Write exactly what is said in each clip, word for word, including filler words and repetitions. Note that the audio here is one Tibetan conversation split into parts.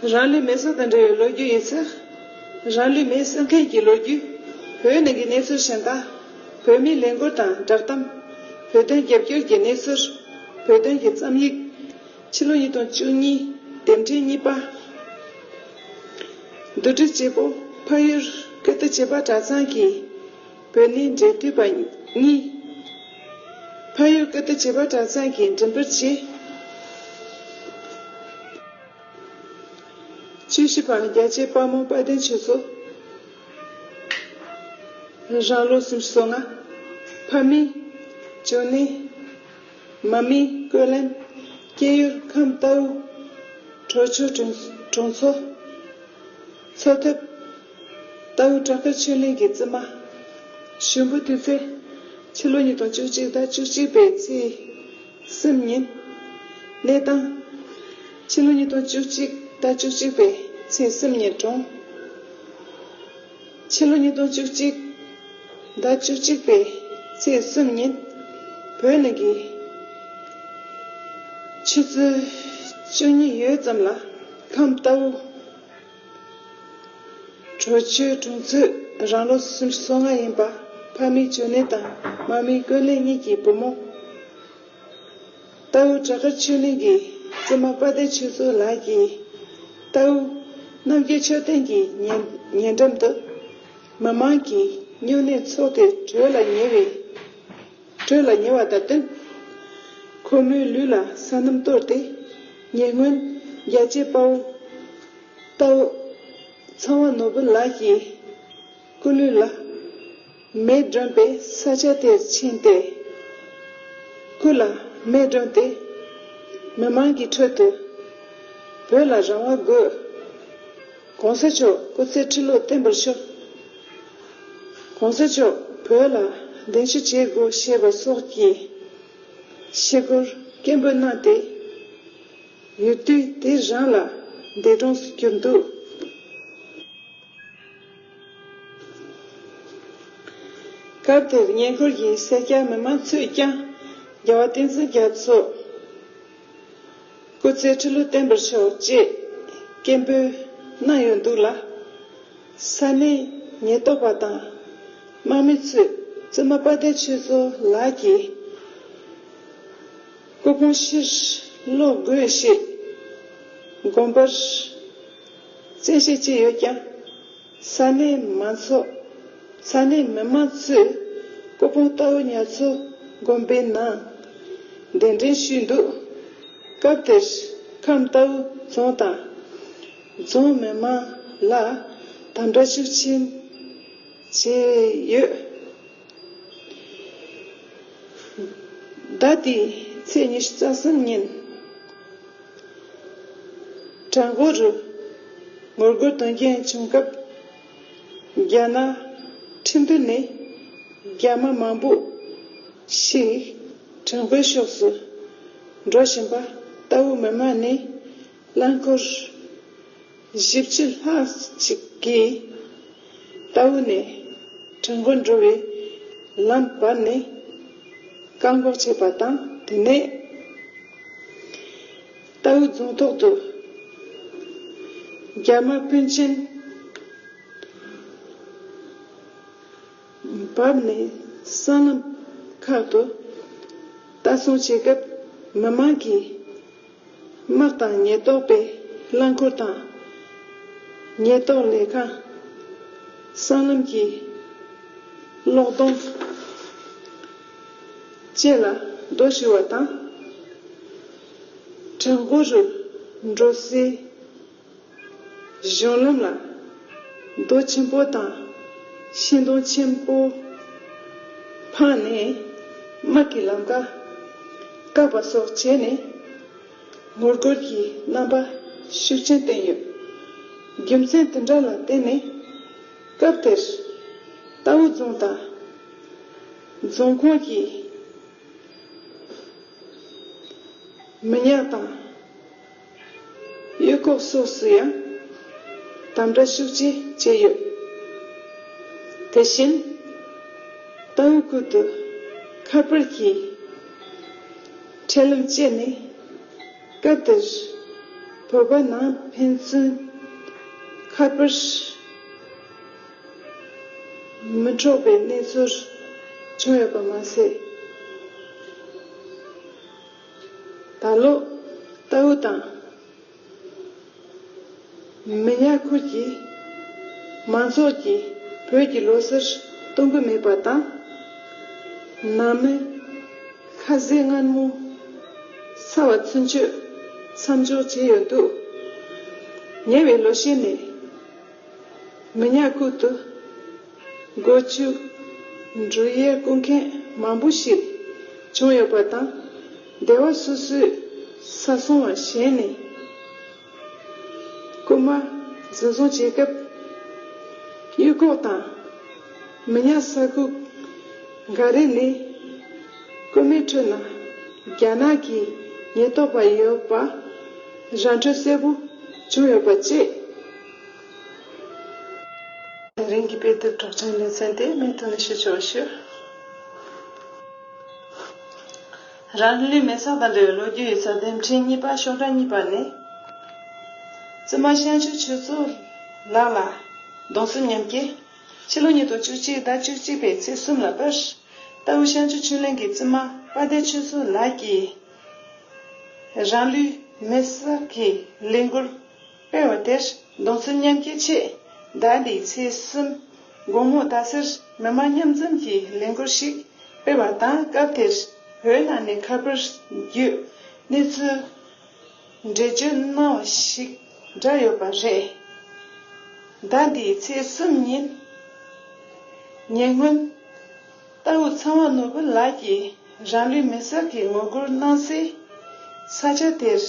རང་ལུས་མེ་སྲེག་དང་འབྲེལ་བའི་ལོ་རྒྱུས་ཡིག་ཚགས། རང་ལུས་མེ་བསད་མཁན་གྱི་ལོ་རྒྱུས། བོད་ནང་གི་གནས་ཚུལ་གཞན་དག། བོད་མིའི་ལས་འགུལ་དང་བསྒྲགས་གཏམ། བོད་དོན་རྒྱབ་སྐྱོར་གྱི་གནས་ཚུལ། བོད་དོན་གྱི་རྩོམ་ཡིག་ཕྱི་ལོ་ཉིས་སྟོང་བཅུ་གཉིས། དེབ་ཕྲེང་གཉིས་པ། བསྡུ་སྒྲིག་བྱེད་པོ། ཕ་ཡུལ་ཀིརྟི་བྱེས་པ་གྲྭ་ཚང་གི་བོད་གནས་འབྲེལ་མཐུད་པ་གཉིས། ཕ་ཡུལ་ཀིརྟི་བྱེས་པ་གྲྭ་ཚང་གིས་འགྲེམས་སྤེལ་བྱས། བཅུ་བཞི་པ། རྒྱལ་གཅེས་དཔའ་མོ་དཔལ་ལྡན་ཆོས་མཚོ། རང་ལོ་སུམ་ཅུ་སོ་ལྔ། ཕ་མེས། ཇོ་ནེ། མ་མེས་ཀོས་ལན། སྐྱེས་ཡུལ་ཁམས་རྟའུ། གྲོ་ཆུ་གྲོང་གྲོང་ཚོ། འཚོ་ཐབས། རྟའུ་བྲག་དཀར་ཆོས་གླིང་གི་བཙུན་མ། ཞུ་འབུལ་དུས་ཚོད། ཕྱི་ལོ་ཉིས་སྟོང་བཅུ་གཅིག་ཟླ་བཅུ་གཅིག་པའི་ཚེས་གསུམ་ཉིན། གནས་སྟངས། ཕྱི་ལོ་ཉིས་སྟོང་བཅུ་གཅིག་ཟླ་བཅུ་གཅིག་པའི་ཚེས་གསུམ་ཉིན་གྲོངས། ཕྱི་ལོ་ཉིས་སྟོང་བཅུ་གཅིག་ཟླ་བཅུ་གཅིག་པའི་ཚེས་གསུམ་ཉིན་བོད་ནང་གི་ཆུ་ཚོད་བཅུ་གཉིས་ཡོལ་ཙམ་ལ་ཁམས་རྟའུ་གྲོ་ཆུ་གྲོང་ཚོའི་རང་ལོ་སུམ་ཅུ་སོ་ལྔ་ཡིན་པ་ཕ་མེས་ཇོ་ནེ་དང་མ་མེས་ཀོས་ལན་གཉིས་ཀྱི་བུ་མོ། རྟའུ་བྲག་དཀར་ཆོས་གླིང་གི་བཙུན་མ་དཔལ་ལྡན་ཆོས་མཚོ་ལགས་ཀྱིས་རྟའུ་རྣམ་རྒྱལ་མཆོད་རྟེན་གྱི་ཉེ་ཉེ་འགྲམ་དུ་མི་མང་གི་སྨྱུང་གནས་འཚོགས་ཏེ་དྲོད་ལ་ཉེ་བའི་དྲོད་ལ་ཉེ་བ་དང་བསྟུན། ཁོ་མོའི་ལུས་ལ་ས་སྣུམ་གཏོར་ཏེ་ཉེ་སྔོན་རྒྱལ་གཅེས་དཔའ་བོ་རྟའུ་ཚངས་པ་ནོར་བུ་ལགས་ཀྱི་སྐུ་ལུས་ལ་མེ་སྒྲོན་པའི་ས་ཆ་དེར་ཕྱིན་ཏེ། སྐུ་ལ་མེ་སྒྲོན་ཏེ། མི་མང་གི་ཁྲོད་དུ་བོད་ལ་རང་དབང་དགོས། གོང་ས་མཆོག་སྐུ་ཚེ་ཁྲི་ལོ་བརྟན་པར་ཤོག་གོང་ས་མཆོག་བོད་ལ་གདན་ཞུ་བྱེད་དགོས་ཞེས་པ་སོགས་ཀྱི་ཞུ་སྐུལ་སྐད་འབོད་གནང་སྟེ། ཡུལ་དུས་དེ་རང་ལ་འདས་གྲོངས་སུ་གྱུར་འདུག་སྐབས་དེར་ཉེ་འཁོར་གྱི་སེར་སྐྱ་མི་མང་ཚོས་ཀྱང་རྒྱལ་བ་བསྟན་འཛིན་རྒྱ་མཚོ་སྐུ་ཚེ་ཁྲི་ལོ་བརྟན་པར་ཤོག་ཅེས་སྐད་འབོད་གནང་ཡོད་འདུག་ལ། ས་གནས་ཉེན་རྟོག་པ་དང་དམག་མི་ཚོས་བཙུན་མ་དཔལ་ལྡན་ཆོས་མཚོ་ལགས་ཀྱི་སྐུ་ཕུང་ཕྱིར་སློག་དགོས་ཞེས་དགོངས་པར་གསལ་བཤད་བྱས་ཡོད་ཀྱང་། ས་གནས་མང་ཚོགས། ས་གནས་མི་མང་ཚོས་སྐུ་ཕུང་རྟའུ་གཉའ་མཚོ་དགོན་པའི་ནང་གདན་འདྲེན་ཞུས་འདུག་སྐབས་དེར་ཁམས་རྟའུ་རྫོང་དང་རྫོང་མི་མང་ལ་དམ་དྲག་ཤུགས་ཆེན་བྱས་ཡོད། ཟླ་འདིའི་ཚེས་ཉི་ཤུ་རྩ་གསུམ་ཉིན། བྲག་འགོ་རུ་ངོ་རྒོལ་དོན་རྐྱེན་བྱུང་སྐབས། རྒྱ་ནག་ཁྲིན་ཏུའུ་ནས་རྒྱ་དམག་མང་པོ་ཞིག་བྲག་འགོའི་ཕྱོགས་སུ་འགྲོ་བཞིན་པ། རྟའུ་མི་མང་ནས་རླངས་འཁོར་བཞི་བཅུ་ལྷག་ཅིག་གིས་རྟའུ་ནས་བྲག་འགོར་འགྲོ་བའི་ལམ་བར་ནས་བཀག་འགོག་བྱས་པ་དང་། དེ་ནས་རྟའུ་རྫོང་ཐོག་ཏུ་རྒྱ་དམག་དཔོན་ཆེན་བབས་ནས་སྲང་ལམ་ཁག་ཏུ་ལྟ་སྲུང་བྱེད་སྐབས། མི་མང་གིས་དམག་དང་ཉེན་རྟོག་པའི་རླངས་འཁོར་དང་། ཉེན་རྟོག་ལས་ཁང་། སྲང་ལམ་གྱི་གློག་སྡོང་བཅས་ལ་རྡོ་གཞུ་བ་དང་། བྲག་འགོ་རུ་འགྲོ་སའི་གཞུང་ལམ་ལ་རྡོ་ཆེན་པོ་དང་ཤིང་སྡོང་ཆེན་པོ་འཕངས་ནས་དམག་གི་ལམ་ཁ་བཀག་པ་སོགས་བྱས་ནས། ངོ་རྒོལ་གྱི་རྣམ་པ་ཤུགས་ཆེན་བསྟན་ཡོད། རྒྱུ་མཚན་དེ་འདྲ་ལ་བརྟེན་ནས། སྐབས་དེར་རྟའུ་རྫོང་དང་རྫོང་ཁོངས་ཀྱི་མི་ཉག་དང་གཡུས་ཁོག་སོགས་སུ་ཡང་དམ་དྲག་ཤུགས་ཆེ་བྱས་ཡོད། དེ་བཞིན་རྟའུ་ཁུལ་དུ་ཁ་པར་གྱི་འཕྲལ་ལམ་བཅད་ནས། སྐབས་དེར་ བོད་པ་ནང་ཕན་ཚུན་ཁ་པར་མི་འཕྲོད་པའི་གནས་ཚུལ་བྱུང་ཡོད་པ་མ་ཟད། ད་ལོ་རྟའུ་དང་མི་ཉག་ཁུལ་གྱི་མང་ཚོགས་ཀྱིས་བོད་ཀྱི་ལོ་གསར་གཏོང་གི་མེད་པ་དང་། ནང་མི་ཁ་ཟས་མངར་མོ་ཟ་བ་ཚུན་ཆད་མཚམས་འཇོག་བྱས་ཡོད་འདུག་ཉེ་བའི་ལོ་ཤས་ནས་མི་ཉག་ཁུལ་དུ་སྒོ་ཕྱུགས་འབྲུ་ཡལ་རྐུ་མཁན་མང་པོ་ཞིག་བྱུང་ཡོད་པ་དང་། སྡེ་བ་སོ་སོའི་ས་སྲུང་བ་བྱས་ནས་རྐུན་མ་འཛིན་བཟུང་བྱེད་སྐབས། གཡུ་ཁོག་དང་མི་ཉག་ས་ཁུལ་འགའ་རེ་ནས་རྐུན་མའི་ཁྲོད་ན་རྒྱ་ནག་གི་ཉེན་རྟོག་པ་ཡོད་པ་ར་འཕྲོད་གསལ་པོ་བྱུང་ཡོད་པ་བཅས། དེ་རིང་གི་དཔེ་དེབ་སྒྲོག་སྦྱང་ལེ་ཚན་དེ་མུ་མཐུད་ནས་ཞུ་ཆོག་ཞུ། རང་ལུས་མེ་སྲེག་དང་འབྲེལ་བའི་ལོ་རྒྱུས་ཡོད་ས་དེབ་ཕྲེང་གཉིས་པ་ཤོག་གྲངས་གཉིས་པ་ནས། བཙུན་མ་བྱང་ཆུབ་ཆོས་མཚོ་ལགས་ལ་གདུང་སེམས་མཉམ་སྐྱེད། ཕྱི་ལོ་ཉིས་སྟོང་བཅུ་གཅིག་ཟླ་བཅུ་གཅིག་པའི་ཚེས་གསུམ་ལ་ཕེབས། རྟའུ་བྱང་ཆུབ་ཆོས་གླིང་གི་བཙུན་མ་དཔལ་ལྡན་ཆོས་མཚོ་ལགས་ཀྱིས། རང་ལུས་མེ་སྲེག་གི་ལས་འགུལ་སྤེལ་བ་དེར་གདུང་སེམས་མཉམ་སྐྱེད་ཆེད། ཟླ་འདིའི་ཚེས་གསུམ་དགོང་མོ་རྡ་སར་མི་མང་མཉམ་འཛོམས་ཀྱི་ལས་འགུལ་ཞིག་སྤེལ་བ་དང་། སྐབས་དེར་བོད་ནང་ནས་ཁ་པར་བརྒྱུད་གནས་ཚུལ་འགྲེལ་བརྗོད་གནང་བ་ཞིག་བསྒྲགས་ཡོད་པ་རེད། ཟླ་འདིའི་ཚེས་གསུམ་ཉིན་ཉེ་སྔོན། རྟའུ་ཚངས་དབང་ནོར་བུ་ལགས་ཀྱིས་རང་ལུས་མེ་སྲེག་གི་ངོ་རྒོལ་གནང་སའི་ས་ཆ་དེར།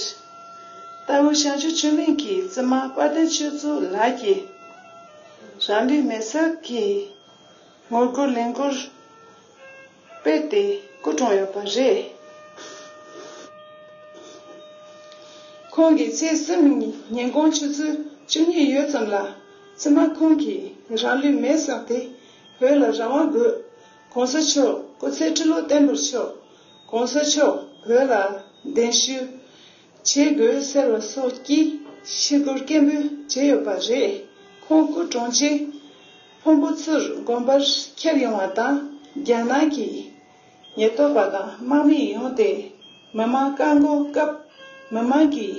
རྟའུ་བྱང་ཆུབ་ཆོས་གླིང་གི་བཙུན་མ་དཔལ་ལྡན་ཆོས་མཚོ་ལགས་ཀྱིས་རང་ལུས་མེ་སྲེག་གི་ངོ་རྒོལ་ལས་འགུལ་སྤེལ་ཏེ་སྐུ་གྲོངས་ཡོད་པ་རེད། ཁོང་གིས་ཚེས་གསུམ་ཉིན་ཉིན་གུང་ཆུ་ཚོད་བཅུ་གཉིས་ཡོལ་ཙམ་ལ་བཙུན་མ་ཁོང་གིས་རང་ལུས་མེ་བསྲེགས་ཏེ་བོད་ལ་རང་དབང་དགོས། གོང་ས་མཆོག་སྐུ་ཚེ་ཁྲི་ལོ་བརྟན་པར་ཤོག་གོང་ས་མཆོག་བོད་ལ་གདན་ཞུ་བྱེད་དགོས་ཟེར་བ་སོགས་ཀྱི་ཞུ་སྐུལ་སྐད་འབོད་བྱས་ཡོད་པ་རེད། ཁོང་སྐུ་གྲོངས་རྗེས་ཕོན་པོ་ཚུར་དགོན་པར་ཁྱེར་ཡོང་བ་དང་། རྒྱ་ནག་གི་ཉེན་རྟོག་པ་དང་དམག་མི་ཡོང་སྟེ་མི་མང་བཀག་འགོག་སྐབས་མི་མང་གིས་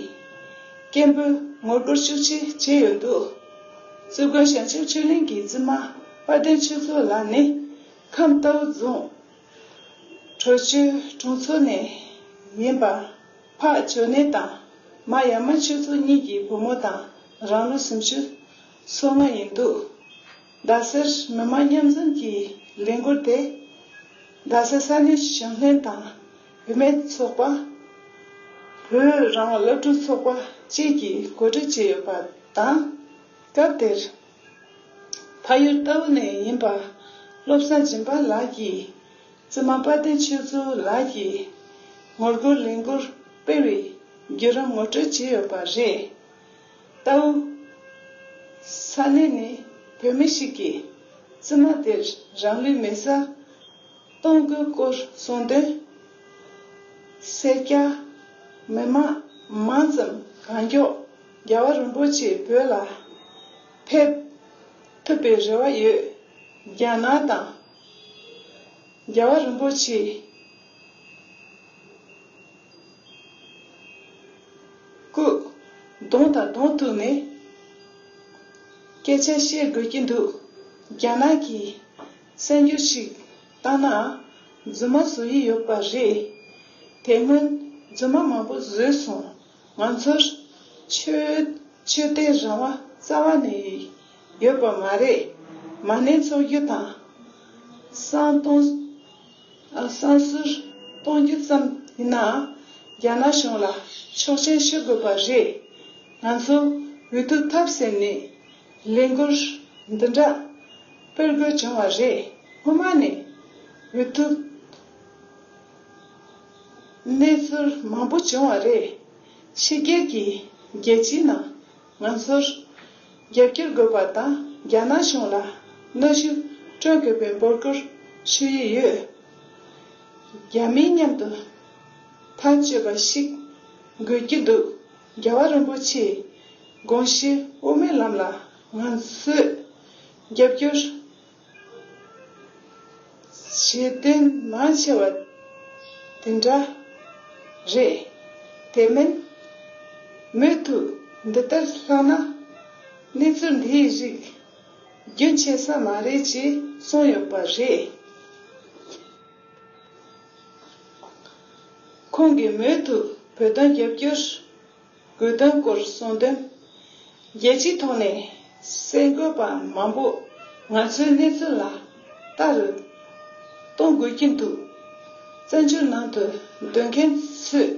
སྐད་འབོད་ངོ་རྒོལ་ཤུགས་ཆེ་བྱས་ཡོད་འདུག་རྩིབ་དགོན་བྱང་ཆུབ་ཆོས་གླིང་གི་བཙུན་མ་དཔལ་ལྡན་ཆོས་མཚོ་ལགས་ནི་ཁམས་རྟའུ་རྫོང་གྲོ་ཆུ་གྲོང་ཚོ་ནས་ཡིན་པ། ཕ་ཇོ་ནེ་དང་མ་ཡ་མ་ཆོས་མཚོ་གཉིས་ཀྱི་བུ་མོ་དང་རང་ལོ་སུམ་ཅུ་སོ་ལྔ་ཡིན་འདུག་རྡ་སར་མི་མང་མཉམ་འཛོམས་ཀྱི་ལས་འགུལ་དེ། རྡ་ས་ས་གནས་གཞོན་ལྷན་དང་བུད་མེད་ཚོགས་པ། བོད་རང་དབང་སློབ་ཕྲུག་ཚོགས་པ་བཅས་ཀྱིས་གོ་སྒྲིག་བྱས་ཡོད་པ་དང་། སྐབས་དེར། ཕ་ཡུལ་རྟའུ་ནས་ཡིན་པ་བློ་བཟང་སྦྱིན་པ་ལགས་ཀྱིས་བཙུན་མ་དཔལ་ལྡན་ཆོས་མཚོ་ལགས་ཀྱིས་ངོ་རྒོལ་ལས་འགུལ་སྤེལ་བའི་བརྒྱུད་རིམ་ངོ་སྤྲོད་བྱས་ཡོད་པ་རེད། རྟའུ་ས་གནས་ནས་བོད་མི་ཞིག་གིས་བཙུན་མ་དེར་རང་ལུས་མེ་སྲེག་གཏོང་དགོས་སྐོར་གསུངས་དོན། སེར་སྐྱ་མི་མང་མང་ཙམ་གང་མགྱོགས་རྒྱལ་བ་རིན་པོ་ཆེ་བོད་ལ་ཕེབས་ཐུབ་པའི་རེ་བ་ཡོད། རྒྱ་ནག་དང་རྒྱལ་བ་རིན་པོ་ཆེ་སྐུ་གདོང་དང་གདོང་ཐུག་ནས་སྐད་ཆ་བཤད་དགོས་ཀྱི་འདུག་རྒྱ་ནག་གིས་གསར་འགྱུར་ཞིག་བཏང་ན་རྫུན་མ་བཟོ་ཡི་ཡོད་པ་རེད། དེ་སྔོན་རྫུན་མ་མང་པོ་བཟོས་སོང་། ང་ཚོར་ཆོས་ཆོས་དད་རང་དབང་རྩ་བ་ནས་ཡོད་པ་མ་རེད། མ་ཎི་འཚོགས་རྒྱུ་དང་བསང་གཏོང་བསང་གསོལ་གཏོང་རྒྱུ་ཙམ་ཡིན་ནའང་རྒྱ་ནག་གཞུང་ལ་ཆོག་མཆན་ཞུ་དགོས་པ་རེད། ང་ཚོ་འོས་བསྡུ་ཐབས་ཟད་ནས་ལས་འགུལ་འདི་འདྲ་སྤེལ་དགོས་བྱུང་བ་རེད། སྔོན་མ་ནས་འོས་བསྡུ་གནས་ཚུལ་མང་པོ་བྱུང་བ་རེད། ཕྱི་རྒྱལ་གྱི་རྒྱལ་སྤྱིའི་ནང་ང་ཚོར་རྒྱབ་སྐྱོར་དགོས་པ་དང་རྒྱ་ནག་གཞུང་ལ་གནོན་ཤུགས་སྤྲོད་དགོས་པའི་འབོད་སྐུལ་ཞུ་ཡི་ཡོད། རྒྱ་མིའི་མཉམ་དུ་ཐག་གཅོད་པ་ཞིག་དགོས་ཀྱི་འདུག་རྒྱལ་བ་རིན་པོ་ཆེའི་དགོངས་གཞི་དབུ་མའི་ལམ་ལ་ང་ཚོས་རྒྱབ་སྐྱོར་བྱེད་དོན་མང་ཆེ་བ་དེ་འདྲ་རེད། དེ་མིན་མུ་མཐུད་འདི་ལྟར་ལྷག་ན་གནས་ཚུལ་འདིའི་རིགས་རྒྱུན་ཆད་ས་མ་རེད་ཅེས་གསུངས་ཡོད་པ་རེད། ཁོང་གིས་མུ་མཐུད་བོད་དོན་རྒྱབ་སྐྱོར་དགོས་དོན་སྐོར་གསུངས་དོན། རྒྱལ་སྤྱིའི་ཐོག་ནས་གསར་འགོད་པ་མང་པོ་ང་ཚོའི་གནས་ཚུལ་ལ་ལྟ་རུ་གཏོང་དགོས་ཀྱི་འདུག་བཙན་བྱོལ་ནང་དུ་སྡོད་མཁན་ཚོས་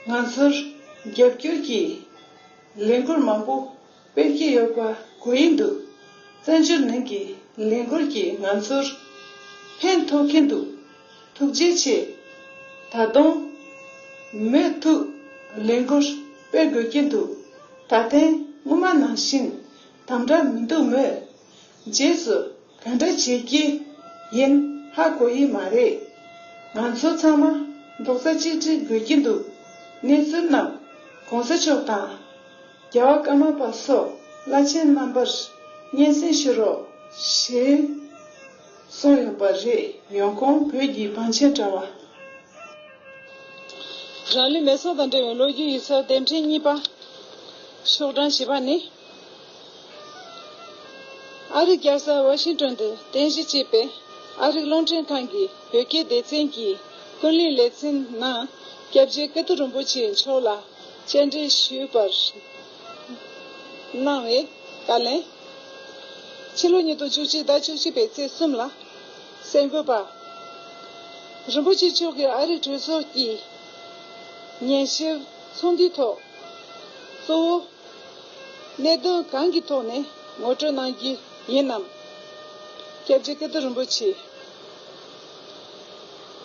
ང་ཚོར་རྒྱབ་སྐྱོར་གྱི་ལས་འགུལ་མང་པོ་སྤེལ་གྱི་ཡོད་པ་གོ་ཡི་འདུག་བཙན་བྱོལ་ནང་གི་ལས་འགུལ་གྱིས་ང་ཚོར་ཕན་ཐོགས་ཀྱི་འདུག་ཐུགས་རྗེ་ཆེ། ད་དུང་མུ་མཐུད་ལས་འགུལ་སྤེལ་དགོས་ཀྱི་འདུག་ད་ཐེངས་སྔོན་མ་ནང་བཞིན་དམ་དྲག་མི་འདུག་མོད། རྗེས་སུ་ག་འདྲ་བྱེད་ཀྱི་ཡིན་ཧ་གོ་ཡི་མ་རེད། ང་ཚོ་ཚང་མ་རྡོག་རྩ་གཅིག་སྒྲིལ་དགོས་ཀྱི་འདུག་གནས་ཚུལ་རྣམས་གོང་ས་མཆོག་དང་། རྒྱལ་བ་ཀརྨ་པ་སོགས་བླ་ཆེན་རྣམ་པར་སྙན་སེང་ཞུ་རོགས་ཞེས་གསུངས་ཡོད་པ་རེད། ཡོང་ཁུངས་བོད་ཀྱི་བང་ཆེན་དྲ་བ། རང་ལུས་མེར་སྲེག་དང་འབྲེལ་བའི་ལོ་རྒྱུས་ཡིག་ཚགས་དེབ་ཕྲེང་གཉིས་པ། ཤོག་གྲངས་བཞི་པ་ནི། ཨ་རིའི་རྒྱལ་ས་ཝ་ཤིང་ཏོན་དུ་རྟེན་གཞི་བྱས་པའི་ཨ་རིའི་རླུང་འཕྲིན་ཁང་གི་བོད་སྐད་སྡེ་ཚན་གྱི་ཀུན་གླེང་ལེ་ཚན་ནང་སྐྱབས་རྗེ་ཀིརྟི་རིན་པོ་ཆེ་མཆོག་ལ་བཅར་འདྲི་ཞུས་པར་གནང་བའི་བཀའ་ལན། ཕྱི་ལོ་ཉིས་སྟོང་བཅུ་གཅིག་ཟླ་བཅུ་གཅིག་པའི་ཚེས་གསུམ་ལ་གསར་འགོད་པ། རིན་པོ་ཆེ་མཆོག་གིས་ཨ་རིའི་གྲོས་ཚོགས་ཀྱི་ཉན་ཞིབ་ཚོགས་འདུའི་ཐོག་གཙོ་བོ་གནད་དོན་གང་གི་ཐོག་ནས་ངོ་སྤྲོད་གནང་རྒྱུ་ཡིན་ནམ། སྐྱབས་རྗེ་ཀིརྟི་རིན་པོ་ཆེ།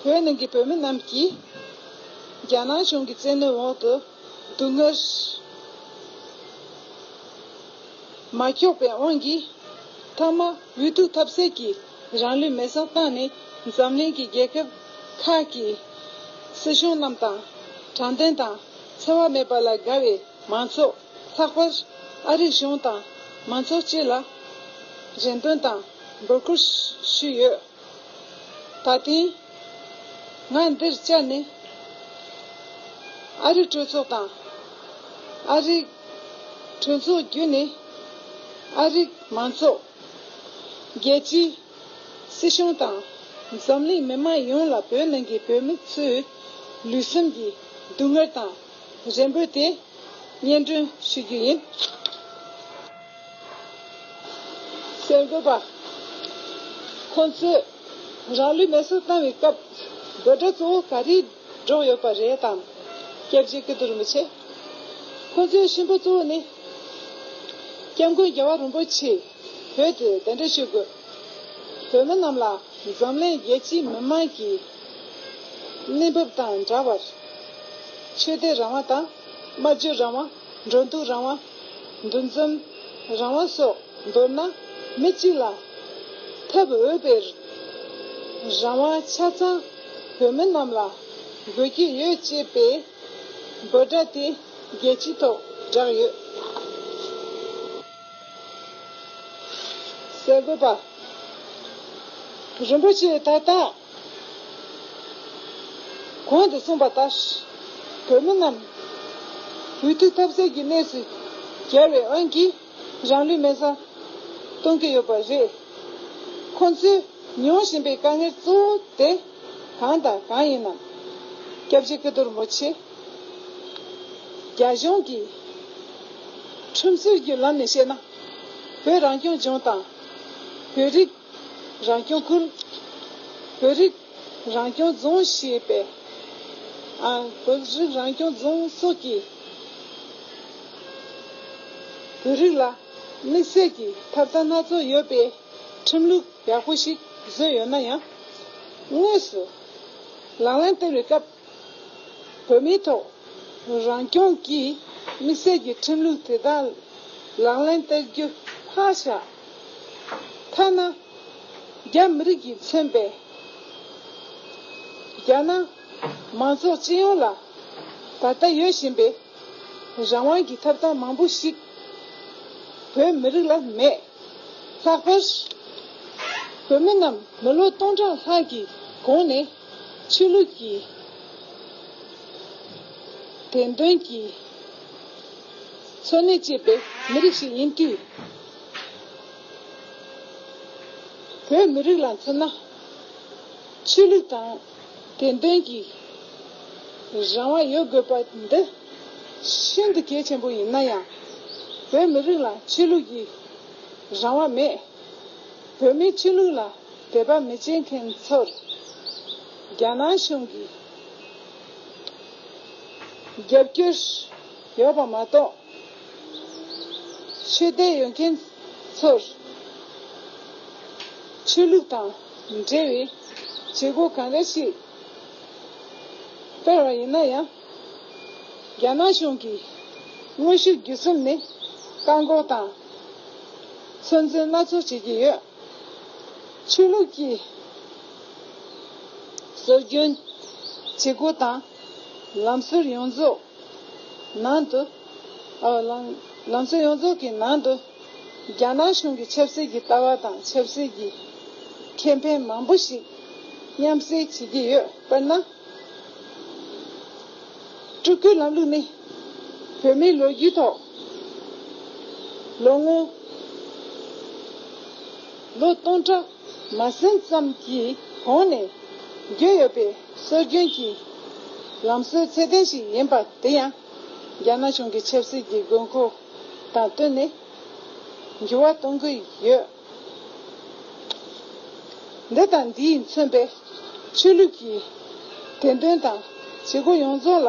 བོད་ནང་གི་བོད་མི་རྣམས་ཀྱིས་རྒྱ་ནག་གཞུང་གི་བཙན་གནོན་འོག་ཏུ་སྡུག་བསྔལ་མ་འཁྱོག་པའི་དབང་གིས། མཐའ་མ་འུ་ཐུག་ཐབས་ཟད་ཀྱིས་རང་ལུས་མེར་སྲེག་བཏང་ནས། འཛམ་གླིང་གི་རྒྱལ་ཁབ་ཁག་གི་སྲིད་གཞུང་རྣམས་དང་དྲང་བདེན་དང་འཚེ་བ་མེད་པ་ལ་དགའ་བའི་མང་ཚོགས། ལྷག་པར་ཨ་རིའི་གཞུང་དང་མང་ཚོགས་སྤྱི་ལ་རེ་འདུན་དང་འབོད་སྐུལ་ཞུས་ཡོད། ད་ཐེངས་ང་འདིར་བཅར་ནས། ཨ་རིའི་གྲོས་ཚོགས་དང་། ཨ་རིའི་གྲོས་ཚོགས་བརྒྱུད་ནས་ཨ་རིའི་མང་ཚོགས། རྒྱལ་སྤྱིའི་སྲིད་གཞུང་དང་། འཛམ་གླིང་མི་མང་ཡོངས་ལ་བོད་ནང་གི་བོད་མི་ཚོའི་ལུས་སེམས་ཀྱི་སྡུག་བསྔལ་དང་རེ་འབོད་དེ་སྙན་སྒྲོན་ཞུ་རྒྱུ་ཡིན། གསར་འགོད་པ། ཁོང་ཚོས་རང་ལུས་མེར་སྲེག་བཏང་བའི་སྐབས་འབོད་སྒྲ་གཙོ་བོ་ག་རེ་སྒྲོག་ཡོད་པ་རེད་དམ། སྐྱབས་རྗེ་ཀིརྟི་རིན་པོ་ཆེ། ཁོང་ཚོའི་གཤིན་པོ་གཙོ་བོ་ནི། སྐྱབས་མགོན་རྒྱལ་བ་རིན་པོ་ཆེ་བོད་དུ་གདན་འདྲེན་ཞུ་དགོས། བོད་མི་རྣམས་ལ་འཛམ་གླིང་རྒྱལ་སྤྱིའི་མི་མང་གི་གནས་བབ་དང་འདྲ་བར། ཆོས་དད་རང་དབང་དང་། སྨྲ་བརྗོད་རང་དབང་། འགྲོ་འདུག་རང་དབང་། འདུ་འཛོམས་རང་དབང་སོགས། མདོར་ན་མི་གཅིག་ལ་ཐོབ་འོས་པའི་རང་དབང་ཆ་ཚང་བོད་མི་རྣམས་ལ་དགོས་ཀྱི་ཡོད་ཅེས་པའི་འབོད་སྒྲ་དེ་རྒྱལ་སྤྱིའི་ཐོག་བསྒྲགས་ཡོད། གསར་འགོད་པ། རིན་པོ་ཆེས་ད་ལྟ་གོང་དུ་གསུངས་པ་ལྟར། བོད་མི་རྣམས་འུ་ཐུག་ཐབས་ཟད་ཀྱི་གནས་སུ་གྱར་བའི་དབང་གིས་རང་ལུས་མེར་སྲེག་གཏོང་གི་ཡོད་པ་རེད། ཁོང་ཚོས་མྱོང་བཞིན་པའི་དཀའ་ངལ་གཙོ་བོ་དེ་གང་དང་གང་ཡིན་ནམ། སྐྱབས་རྗེ་ཀིརྟི་རིན་པོ་ཆེ། རྒྱ་གཞུང་གིས་ཁྲིམས་སྲོལ་གྱི་ལམ་ནས་བཤད་ན། བོད་རང་སྐྱོང་ལྗོངས་དང་། བོད་རིགས་རང་སྐྱོང་ཁུལ། བོད་རིགས་རང་སྐྱོང་རྫོང་ཞེས་པའི། ཨ། བོད་རིགས་རང་སྐྱོང་རྫོང་སོགས་ཀྱི་བོད་རིགས་ལ་དམིགས་བསལ་གྱི་ཐབས་རྩལ་སྣ་ཚོགས་ཡོད་པའི་ཁྲིམས་ལུགས་ཡག་པོ་ཞིག་བཟོས་ཡོད་ན་ཡང་། དངོས་སུ་ལག་ལེན་བསྟར་བའི་སྐབས། བོད་མིའི་ཐོག་རང་སྐྱོང་གི་དམིགས་བསལ་གྱི་ཁྲིམས་ལུགས་དེ་དག་ལག་ལེན་བསྟར་རྒྱུ་ཕར་བཞག་ཐ་ན་རྒྱ་མི་རིགས་ཀྱིས་མཚོན་པའི་རྒྱ་ནག་མང་ཚོགས་སྤྱི་ཡོངས་ལ་ད་ལྟ་ཡོད་བཞིན་པའི་ རང་དབང་གི་ཐོབ་ཐང་མང་པོ་ཞིག་བོད་མི་རིགས་ལ་མེད། ལྷག་པར་བོད་མི་རྣམས་མི་ལོ་སྟོང་ཕྲག་ལྷག་གི་གོང་ནས་ཆོས་ལུགས་ཀྱི་བདེན་དོན་གྱི་འཚོ་གནས་བྱེད་པའི་མི་རིགས་ཤིག་ཡིན་དུས། བོད་མི་རིགས་ལ་མཚོན་ན། ཆོས་ལུགས་དང་བདེན་དོན་གྱི་རང་དབང་ཡོད་དགོས་པ་འདི་ཤིན་ཏུ་གལ་ཆེན་པོ་ཡིན་ན་ཡང་། བོད་མི་རིགས་ལ་ཆོས་ལུགས་ཀྱི་རང་དབང་མེད། བོད་མིའི་ཆོས་ལུགས་ལ་དད་པ་མི་བྱེད་མཁན་ཚོར་རྒྱ་ནག་གཞུང་གིས་རྒྱབ་སྐྱོར་ཡོད་པ་མ་གཏོགས། ཆོས་དད་ཡོད་མཁན་ཚོར་ཆོས་ལུགས་དང་འབྲེལ་བའི་བྱེད་སྒོ་གང་འདྲ་ཞིག་སྤེལ་བ་ཡིན་ན་ཡང་། རྒྱ་ནག་གཞུང་གིས་དངོས་ཤུགས་བརྒྱུད་གསུམ་ནས་བཀག་འགོག་དང་ཚོད་འཛིན་སྣ་ཚོགས་བྱེད་ཀྱི་ཡོད། ཆོས་ལུགས་ཀྱི་སྲོལ་རྒྱུན་བྱེད་སྒོ་དང་ལམ་སྲོལ་ཡོངས་རྫོགས་ནང་དུ། ཨ། ལམ་ལམ་སྲོལ་ཡོངས་རྫོགས་ཀྱི་ནང་དུ་རྒྱ་ནག་གཞུང་གི་ཆབ་སྲིད་ཀྱི་ལྟ་བ་དང་ཆབ་སྲིད་ཀྱི་ཁེ་ཕན་མང་པོ་ཞིག་མཉམ་བསྲེས་བྱེད་ཀྱི་ཡོད། དཔེར་ན། སྤྲུལ་སྐུའི་ལམ་ལུགས་ནི་བོད་མིའི་ལོ་རྒྱུས་ཐོག་ལོ་ངོ་ལོ་སྟོང་ཕྲག་མ་ཟིན་ཙམ་གྱི་གོང་ནས་བརྒྱུད་ཡོད་པའི་སྲོལ་རྒྱུན་གྱི་ལམ་སྲོལ་ཚད་ལྡན་ཞིག་ཡིན་པ་དེ་ཡང་རྒྱ་ནག་གཞུང་གི་ཆབ་སྲིད་ཀྱི་དགོས་མཁོ་དང་བསྟུན་ནས་འགྱུར་བ་གཏོང་གི་ཡོད། འདི་དང་འདིས་མཚོན་པའི་ཆོས་ལུགས་ཀྱི་བདེན་དོན་དང་བྱེད་སྒོ་ཡོངས་རྫོགས་ལ་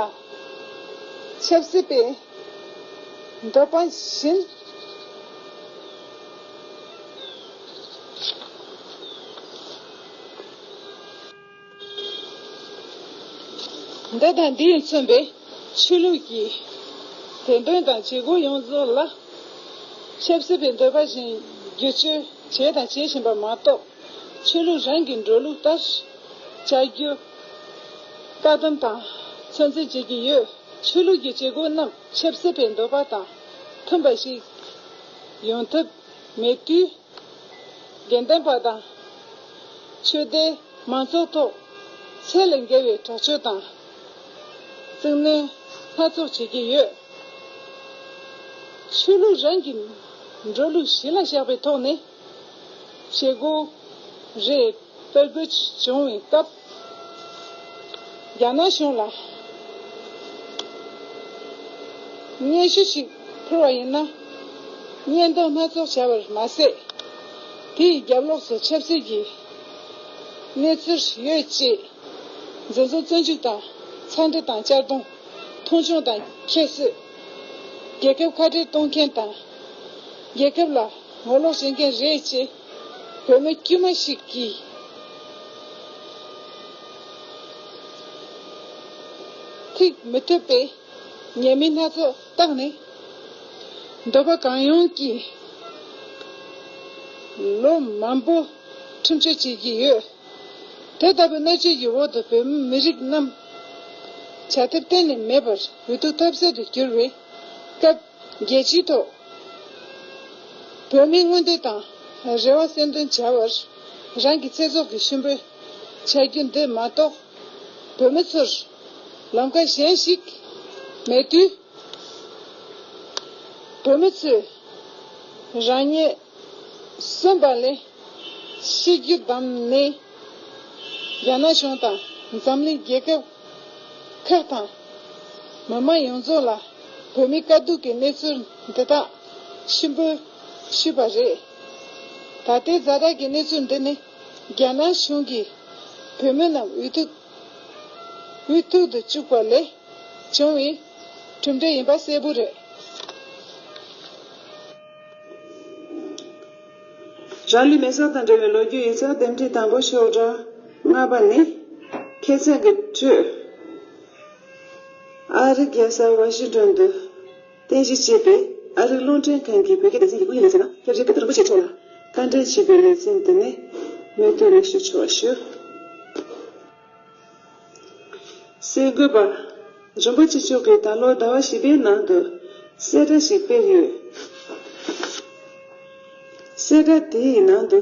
ཆབ་སྲིད་པས་འདོད་པ་བཞིན། འདི་དང་འདིས་མཚོན་པའི་ཆོས་ལུགས་ཀྱི་བདེན་དོན་དང་བྱེད་སྒོ་ཡོངས་རྫོགས་ལ་ཆབ་སྲིད་པའི་འདོད་པ་བཞིན་བསྒྱུར་བཅོས་བྱས་དང་བྱེད་བཞིན་པ་མ་གཏོགས། ཆོས་ལུགས་རང་གི་འགྲོ་ལུགས་ལྟར་བྱ་རྒྱུ་བཀག་སྡོམ་དང་ཚོད་འཛིན་བྱེད་ཀྱི་ཡོད། ཆོས་ལུགས་ཀྱི་བྱེད་སྒོ་རྣམས་ཆབ་སྲིད་པའི་འདོད་པ་དང་མཐུན་པ་ཞིག་ཡོང་ཐབས་མེད་དུས། དགེ་འདུན་པ་དང་ཆོས་དད་མང་ཚོགས་ཐོག་ཚད་ལས་བརྒལ་བའི་དྲག་སྤྱོད་དང་བཙན་གནོན་སྣ་ཚོགས་བྱེད་ཀྱི་ཡོད། ཆོས་ལུགས་རང་གི་འགྲོ་ལུགས་གཞི་ལ་བཞག་པའི་ཐོག་ནས་བྱེད་སྒོ་རེ་སྤེལ་དགོས་བྱུང་བའི་སྐབས། རྒྱ་ནག་གཞུང་ལ་སྙན་ཞུ་ཞིག་ཕུལ་བ་ཡིན་ན། སྙན་སྒྲོན་སྣ་ཚོགས་བྱ་བར་མ་ཟད། དེའི་རྒྱབ་ལོགས་སུ་ཆབ་སྲིད་ཀྱི་གནས་ཚུལ་ཡོད་ཅེས་འཛིན་བཟུང་བཙོན་འཇུག་དང་། འཚང་འདྲི་དང་གཅར་རྡུང་། མཐོང་ཆུང་དང་ཁྱད་གསོད། རྒྱལ་ཁབ་ཁ་བྲལ་གཏོང་མཁན་དང་། རྒྱལ་ཁབ་ལ་ངོ་ལོག་བྱེད་མཁན་རེད་ཅེས་བོད་མི་དཀྱུས་མ་ཞིག་གིས་ཐིག་མི་ཐུབ་པའི་ཉེས་མིང་སྣ་ཚོགས་བཏགས་ནས། འདོད་པ་གང་ཡོང་གིས་ལོ་མང་པོ་ཁྲིམས་གཅོད་བྱེད་ཀྱི་ཡོད། དེ་ལྟ་བུའི་གནོད་བྱེད་ཀྱི་འོག་ཏུ་བོད་མི་རིགས་རྣམས་བྱ་ཐབས་གཏན་ནས་མེད་པར་འུ་ཐུག་ཐབས་ཟད་དུ་གྱུར་བའི་སྐབས། རྒྱལ་སྤྱིའི་ཐོག་བོད་མིའི་མངོན་འདོད་དང་རེ་བ་གསལ་འདོན་བྱ་བར་རང་གི་ཚེ་སྲོག་གི་གཤིན་པོ་བྱ་རྒྱུ་འདི་མ་གཏོགས། བོད་མི་ཚོར་ལམ་ཁ་གཞན་ཞིག་མེད་དུས། བོད་མི་ཚོས་རང་ཉིད་གསོན་པ་ལས་ཤི་རྒྱུ་བདམས་ནས། རྒྱ་ནག་གཞུང་དང་འཛམ་གླིང་རྒྱལ་ཁབ་ཁག་དང་མི་མང་ཡོངས་རྫོགས་ལ་བོད་མིའི་དཀའ་སྡུག་གི་གནས་ཚུལ་འདི་དག་གཤིན་པོ་ཞུས་པ་རེད། ད་ལྟའི་ཛ་དྲག་གི་གནས་ཚུལ་འདི་ནི་རྒྱ་ནག་གཞུང་གིས་བོད་མི་རྣམས་འུ་ཐུག་འུ་ཐུག་ཏུ་བཅུག་པ་ལས་བྱུང་བའི་གྲུབ་འབྲས་ཡིན་པ་གསལ་པོ་རེད། རང་ལུས་མེ་སྲེག་དང་འབྲེལ་བའི་ལོ་རྒྱུས་ཡིག་ཚགས་འདེམས་སྒྲིག་དང་པོ་ཤོག་གྲངས་ལྔ་པ་ནི། ཁྱད་ཚན་གྱི་ཁྲོད། ཨ་རིའི་རྒྱལ་ས་ཝ་ཤིང་ཏོན་དུ་རྟེན་གཞི་བྱས་པའི་ཨ་རིའི་རླུང་འཕྲིན་ཁང་གི་བོད་སྐད་སྡེ་ཚན་གྱི་སྐུ་ངོ་ཡིན་ཟེར་ན། སྐྱབས་རྗེ་ཀིརྟི་རིན་པོ་ཆེ་མཆོག་ལ་བཀའ་འདྲེན་ཞུས་པའི་ལེ་ཚན་དེ་ནས་མེ་ཏོག་ལེགས་ཤོ་མཆོག་ཞུ། གསར་འགོད་པ། རིན་པོ་ཆེ་མཆོག་གིས་ད་ལོ་ཟླ་བ་བཞི་པའི་ནང་དུ་གསལ་བསྒྲགས་ཤིག་སྤེལ་ཡོད། གསལ་བསྒྲགས་དེའི་ནང་དུ་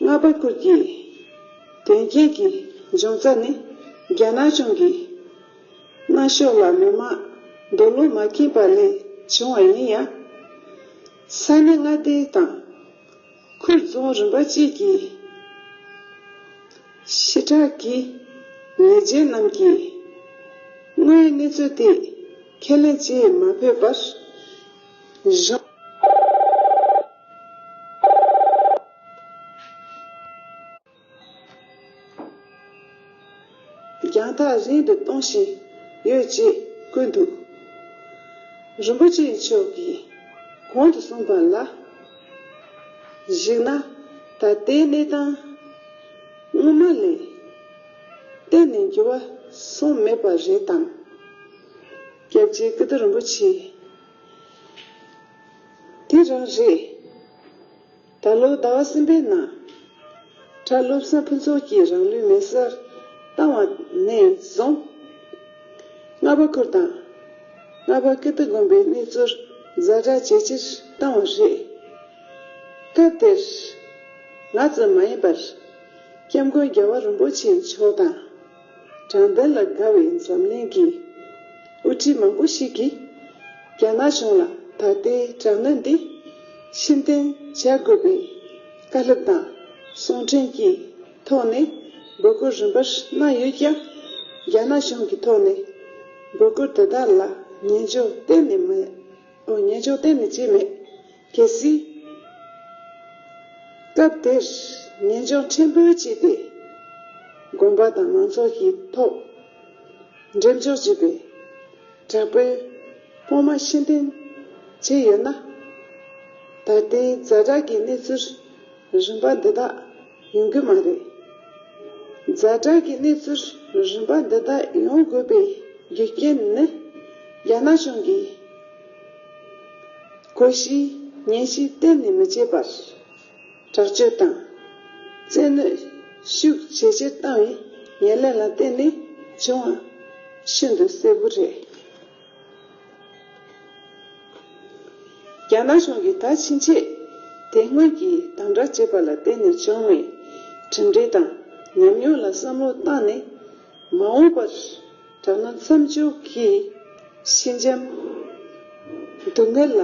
རྔ་པ་ཁུལ་གྱི་དོན་རྐྱེན་གྱི་འབྱུང་རྩ་ནི་རྒྱ་ནག་གཞུང་གིས་གནམ་ཕྱོགས་ལ་མི་མང་འདོད་བློ་མ་ཁེངས་པ་ལས་བྱུང་བ་ཡིན་ཡང་། ས་གནས་མངའ་སྡེ་དང་ཁུལ་རྫོང་རིམ་པ་གཅིག་གི་ཕྱི་དྲག་གི་ལས་བྱེད་རྣམས་ཀྱིས་དངོས་ཡོད་གནས་ཚུལ་དེ་ཁས་ལེན་བྱེད་མ་ཕོད་པར་གཞུང་། རྒྱང་ཐག་རིང་དུ་གཏོང་བཞིན་ཡོད་ཅེས་བཀོད་འདུག་རིན་པོ་ཆེ་མཆོག་གིས་གོང་དུ་གསུངས་པ་ལ་གཞིགས་ན། ད་ལྟའི་གནས་སྟངས་སྔོན་མ་ལས་གཏན་ནས་འགྱུར་བ་སོང་མེད་པ་རེད་དམ། སྐྱབས་རྗེ་ཀིརྟི་རིན་པོ་ཆེ། དེ་རང་རེད། ད་ལོ་ཟླ་བ་གསུམ་པའི་ནང་། གྲྭ་བློ་བཟང་ཕུན་ཚོགས་ཀྱིས་རང་ལུས་མེ་སྲེག་བཏང་བ་ནས་བཟུང་། རྔ་པ་ཁུལ་དང་། རྔ་པ་ཀིརྟི་དགོན་པའི་གནས་ཚུལ་ཛ་དྲག་ཇེ་ཆེར་བཏང་བ་རེད། སྐབས་དེར། ང་ཙམ་མ་ཡིན་པར། སྐྱབས་མགོན་རྒྱལ་བ་རིན་པོ་ཆེ་མཆོག་དང་། དྲང་བདེན་ལ་དགའ་བའི་འཛམ་གླིང་གི་དབུ་ཁྲིད་མང་པོ་ཞིག་གིས། རྒྱ་ནག་གཞུང་ལ་ད་ལྟའི་དྲག་གནོན་འདི་ཕྱིར་འཐེན་བྱ་དགོས་པའི་བཀའ་སློབ་དང་གསུང་འཕྲིན་གྱི་ཐོག་ནས་འབོད་སྐུལ་རིམ་པར་གནང་ཡོད་ཀྱང་། རྒྱ་ནག་གཞུང་གི་ཐོག་ནས་འབོད་སྐུལ་དེ་དག་ལ་ཉན་འཇོག་གཏན་ནས་མེད། ཉན་འཇོག་གཏན་ནས་བྱས་མེད། གལ་སྲིད། སྐབས་དེར་ཉན་འཇོག་ཕྲན་བུ་བྱས་ཏེ། དགོན་པ་དང་མང་ཚོགས་ཀྱི་ཐོག་འགྲེམས་འཇོག་བྱས་པའི་དྲག་པོའི་དཔུང་དམག་ཕྱིར་འཐེན་བྱས་ཡོད་ན། ད་ལྟའི་ཛ་དྲག་གི་གནས་ཚུལ་རིམ་པ་འདི་དག་ཡོང་གི་མ་རེད། ཛ་དྲག་གི་གནས་ཚུལ་རིམ་པ་འདི་དག་ཡོང་དགོས་པའི་རྒྱུ་རྐྱེན་ནི། རྒྱ་ནག་གཞུང་གིས་གོ་ཤེས་ཉན་ཤེས་གཏན་ནས་མི་བྱེད་པར། དྲག་སྤྱོད་དང་བཙན་གནོན་ཤུགས་ཇེ་ཆེར་བཏང་བའི་ཉེར་ལེན་ལ་བརྟེན་ནས་བྱུང་བ་ཤིན་ཏུ་གསལ་པོ་རེད། རྒྱ་ནག་གཞུང་གིས་ད་ཕྱིན་ཆད་དེ་སྔོན་གྱི་དམ་དྲག་བྱས་པ་ལ་བརྟེན་ནས་བྱུང་བའི་གྲུབ་འབྲས་དང་ཉམས་མྱོང་ལ་བསམ་བློ་བཏང་ནས། མ་འོངས་པར་དྲག་གནོན་མཚམས་འཇོག་གིས་ཞི་འཇམ་སྡུག་བསྔལ་ལ་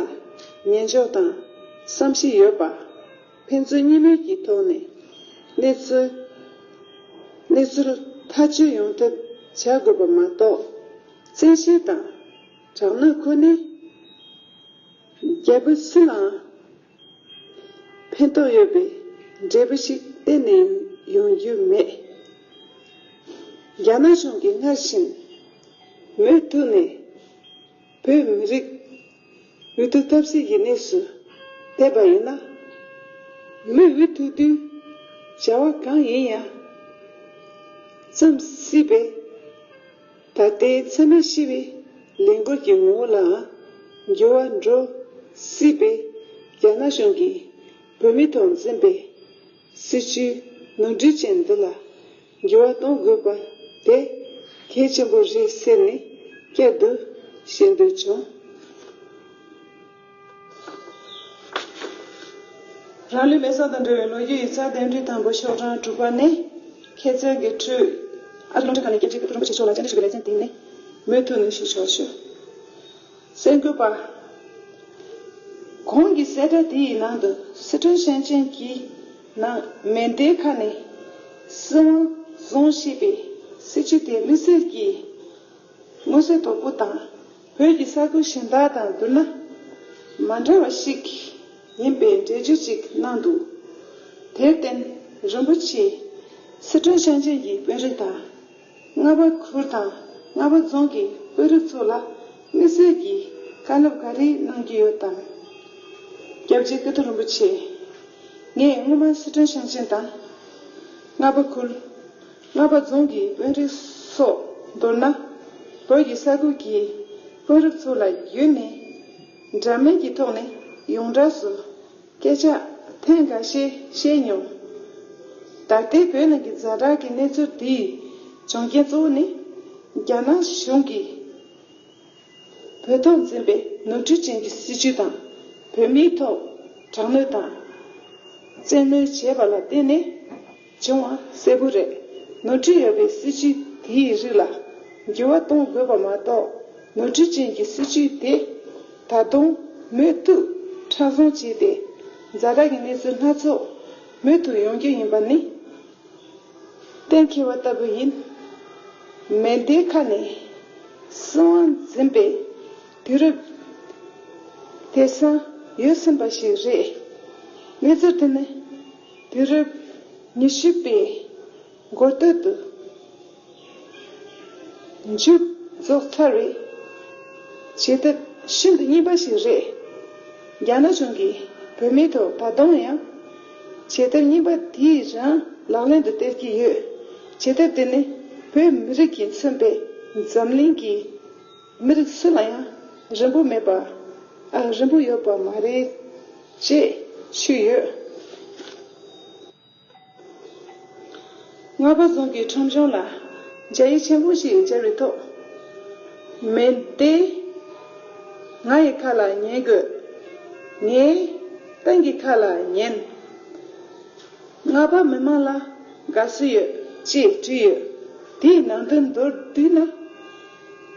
ཉན་འཇོག་དང་བསམ་ཤེས་ཡོད་པ། ཕན་ཚུན་གཉིས་མོས་ཀྱི་ཐོག་ནས་གནས་ཚུལ་གནས་ཚུལ་ཐག་གཅོད་ཡོང་ཐབས་བྱ་དགོས་པ་མ་གཏོགས། བཙན་ཤེད་དང་དྲག་གནོན་ཁོ་ནས་རྒྱལ་པོ་སུ་ལའང་ཕན་ཐོགས་ཡོད་པའི་འབྲས་བུ་ཞིག་གཏན་ནས་ཡོང་རྒྱུ་མེད། རྒྱ་ནག་གཞུང་གིས་སྔར་བཞིན་མུ་མཐུད་ནས་བོད་མི་རིགས་འོས་བསྡུ་ཐབས་ཟད་ཀྱི་གནས་སུ་བསྡད་པ་ཡིན་ན། མི་འོས་བསྡུ་དུས་བྱ་བ་གང་ཡིན་ཡང་བརྩམས་སྲིད་པས། ད་ལྟའི་འཚེ་མེད་ཞི་བའི་ལས་འགུལ་གྱི་ངོ་བོ་ལའང་འགྱུར་བ་འགྲོ་སྲིད་པས། རྒྱ་ནག་གཞུང་གིས་བོད་མི་ཐོག་འཛིན་པའི་སྲིད་བྱུས་ནོར་འཁྲུལ་ཅན་འདི་ལ་འགྱུར་བ་གཏོང་དགོས་པ་དེ་གལ་ཆེན་པོ་རེད་ཟེར་ནས་བསྐྱར་དུ་བཤད་འདོད་བྱུང་། རང་ལུས་མེ་སྲེག་དང་འབྲེལ་བའི་ལོ་རྒྱུས་ཡིག་ཚགས་དེབ་འདྲི་དང་པོ་ཤོག་གྲངས་དྲུག་པ་ནས། ཁྱེད་ཚོའི་གི་ཁྲོད་ཨ་རི་རླུང་འཕྲིན་ཁང་ནས་སྐད་འཕྲིན་ཀུན་རིན་པོ་ཆེ་མཆོག་ལ་བཅར་འདྲི་ཞུ་བའི་ལེ་ཚན་སྟེང་ནས་མུ་མཐུད་ནས་ཞུ་ཆོག་ཞུ། གསར་འགོད་པ། གོང་གི་གསལ་བསྒྲགས་དེའི་ནང་དུ་སི་ཁྲོན་ཞིང་ཆེན་གྱི་ནང་མེ་མདའི་ཁ་ནས་སྲིད་དབང་བཟུང་བཞིན་པའི་སྲིད་བྱུས་དེ་དམིགས་བསལ་གྱི་མངོན་གསལ་དོད་པོ་དང་། བོད་ཀྱི་ས་ཁུལ་གཞན་དག་དང་བསྡུར་ན་མ་འདྲ་བ་ཞིག་ཡིན་པའི་འགྲེལ་བརྗོད་ཅིག་གནང་འདུག་དེར་བརྟེན་རིན་པོ་ཆེས་སི་ཁྲོན་ཞིང་ཆེན་གྱི་དཔོན་རིགས་དང་། རྔ་པ་ཁུལ་དང་རྔ་པ་རྫོང་གི་དཔོན་རིགས་ཚོ་ལ་དམིགས་བསལ་གྱི་བཀའ་སློབ་ག་རེ་གནང་རྒྱུ་ཡོད་དམ། སྐྱབས་རྗེ་ཀིརྟི་རིན་པོ་ཆེ། ངས་སྔོན་མ་སི་ཁྲོན་ཞིང་ཆེན་དང་། རྔ་པ་ཁུལ། རྔ་པ་རྫོང་གི་དཔོན་རིགས་སོགས་མདོར་ན། བོད་ཀྱི་ས་ཁུལ་གྱི་དཔོན་རིགས་ཚོ་ལ་བརྒྱུད་ནས། འདྲ་མིན་གྱི་ཐོག་ནས་ཡོངས་གྲགས་སུ་སྐད་ཆ་ཐེངས་འགའ་ཤས་བཤད་མྱོང་། ད་ལྟའི་བོད་ནང་གི་ཛ་དྲག་གི་གནས་ཚུལ་འདིའི་འབྱུང་རྐྱེན་གཙོ་བོ་ནི། རྒྱ་ནག་གཞུང་གིས་ ལུགས་ཐོག་འཛིན་པའི་ནོར་འཁྲུལ་ཅན་གྱི་སྲིད་བྱུས་དང་། བོད་མིའི་ཐོག་དྲག་གནོན་དང་། བཙན་གནོན་བྱས་པ་ལ་བརྟེན་ནས་བྱུང་བ་གསལ་པོ་རེད། ནོར་འཁྲུལ་ཡོད་པའི་སྲིད་བྱུས་དེའི་རིགས་ལ་འགྱུར་བ་གཏོང་དགོས་པ་མ་གཏོགས། ནོར་འཁྲུལ་ཅན་གྱི་སྲིད་བྱུས་དེ་ད་དུང་མུ་མཐུད་མཁྲེགས་བཟུང་བྱས་ཏེ། ཛ་དྲག་གི་གནས་ཚུལ་སྣ་ཚོགས་མུ་མཐུད་ཡོང་རྒྱུ་ཡིན་པ་ནི་གཏན་འཁེལ་བ་ལྟ་བུ་ཡིན། མེ་མདའི་ཁ་ནས་སྲིད་དབང་འཛིན་པའི་དུས་རབས་དེང་སང་ཡོལ་ཟིན་པ་ཞིག་རེད། གནས་ཚུལ་དེ་ནི་དུས་རབས་ཉི་ཤུ་པའི་འགོ་སྟོད་དུ་མཇུག་རྫོགས་ཚར་བའི་བྱེད་ཐབས་ཤིན་ཏུ་རྙིང་པ་ཞིག་རེད། རྒྱ་ནག་གཞུང་གིས་བོད་མིའི་ཐོག་ད་དུང་ཡང་བྱེད་ཐབས་རྙིང་པ་དེ་རང་ལག་ལེན་དུ་སྟེར་གྱི་ཡོད། བྱེད་ཐབས་དེ་ནི་བོད་མི་རིགས་ཀྱིས་མཚོན་པའི་འཛམ་གླིང་གི་མི་རིགས་སུ་ལ་ཡང་རིན་པོ་མེད་པ། ཨ། རིན་པོ་ཡོད་པ་མ་རེད་ཅེས་ཞུས་ཡོད། རྔ་པ་རྫོང་གི་ཁྲོམ་གཞུང་ལ་རྒྱ་ཡིག་ཆེན་པོ་ཞིག་སྦྱར་བའི་ཐོག་མེ་མདའི་ང་ཡི་ཁ་ལ་ཉན་དགོས། ངའི་ཏང་གི་ཁ་ལ་ཉན། རྔ་པ་མི་མང་ལ་དགའ་བསུ་ཡོད་ཅེས་བྲིས་ཡོད། དེའི་ནང་དོན་མདོར་བསྡུས་ན།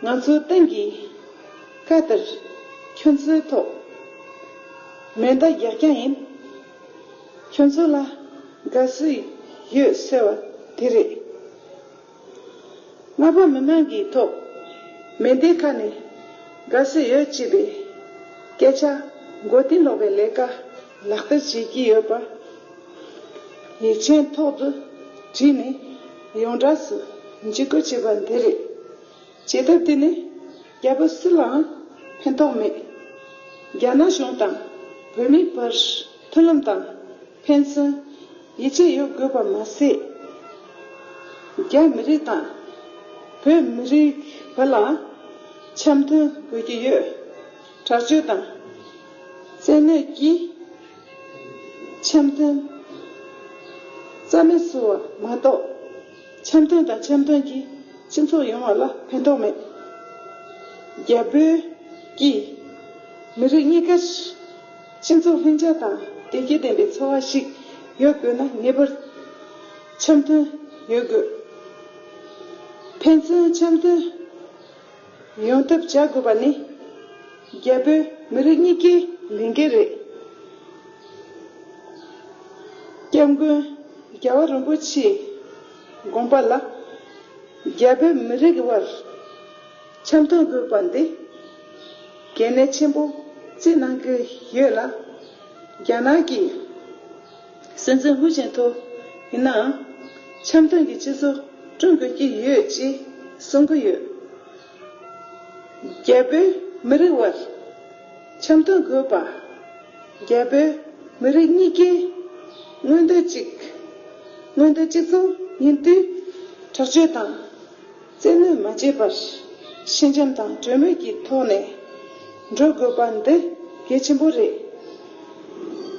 ང་ཚོའི་ཏང་གི་བཀའ་ལྟར་ཁྱོད་ཚོའི་ཐོག་མེ་མདའ་རྒྱག་རྐྱང་ཡིན། ཁྱོད་ཚོ་ལ་དགའ་བསུ་ཡོད་ཟེར་བ་དེ་རེད། རྔ་པ་མི་མང་གི་ཐོག་མེ་མདའི་ཁ་ནས་དགའ་བསུ་ཡོད་ཅེས་པའི་སྐད་ཆ་མགོ་རྟིང་སློག་པའི་ལས་ཀ་ལག་བསྟར་བྱེད་ཀྱི་ཡོད་པ་ཡིག་ཆེན་ཐོག་ཏུ་བྲིས་ནས་ཡོངས་གྲགས་སུ་འཇིགས་སྐུལ་བྱས་པ་འདི་རེད། བྱེད་ཐབས་དེ་ནི་རྒྱལ་པོ་སུ་ལའང་ཕན་ཐོགས་མེད། རྒྱ་ནག་གཞུང་དང་བོད་མིའི་བར་མཐུན་ལམ་དང་ཕན་ཚུན་ཡིད་ཆེས་ཡོད་དགོས་པ་མ་ཟད། རྒྱ་མི་རིགས་དང་བོད་མི་རིགས་བར་ལ་འཆམ་མཐུན་དགོས་ཀྱི་ཡོད། དྲག་སྤྱོད་དང་བཙན་གནོན་གྱིས་འཆམ་མཐུན་རྩ་མེད་བཟོ་བ་མ་གཏོགས། འཆམ་མཐུན་དང་འཆམ་མཐུན་གྱི་སྤྱི་ཚོགས་ཡོང་བ་ལ་ཕན་ཐོགས་མེད། རྒྱ་བོད་ཀྱི་མི་རིགས་གཉིས་ཀར་སྤྱི་ཚོགས་ལྷིང་འཇགས་དང་བདེ་སྐྱིད་ལྡན་པའི་འཚོ་བ་ཞིག་ཡོད་དགོས་ན། ངེས་པར་འཆམ་མཐུན་ཡོད་དགོས། ཕན་ཚུན་འཆམ་མཐུན་ཡོང་ཐབས་བྱ་དགོས་པ་ནི་རྒྱ་བོད་མི་རིགས་གཉིས་ཀའི་ལས་འགན་རེད། སྐྱབས་མགོན་རྒྱལ་བ་རིན་པོ་ཆེའི་དགོངས་པ་ལ། རྒྱ་བོད་མི་རིགས་དབར་འཆམ་མཐུན་དགོས་པ་འདི་གལ་གནད་ཆེན་པོ་བརྩི་གནང་གི་ཡོད་ལ། རྒྱ་ནག་གི་སྲིད་འཛིན་ཧུའུ་ཅིན་ཐའོ་ཡིན་ནའང་འཆམ་མཐུན་གྱི་སྤྱི་ཚོགས་བསྐྲུན་དགོས་ཀྱི་ཡོད་ཅེས་གསུང་གི་ཡོད། རྒྱ་བོད་མི་རིགས་དབར་འཆམ་མཐུན་དགོས་པ། རྒྱ་བོད་མི་རིགས་གཉིས་ཀའི་མངོན་འདོད་གཅིག་མངོན་འདོད་གཅིག་མཚུངས་ཡིན་དུས། དྲག་སྤྱོད་དང་བཙན་གནོན་མ་བྱས་པར་ཞི་འཇམ་དང་གྲོས་མོལ་གྱི་ཐོག་ནས་འགྲོ་དགོས་པ་འདི་གལ་ཆེན་པོ་རེད།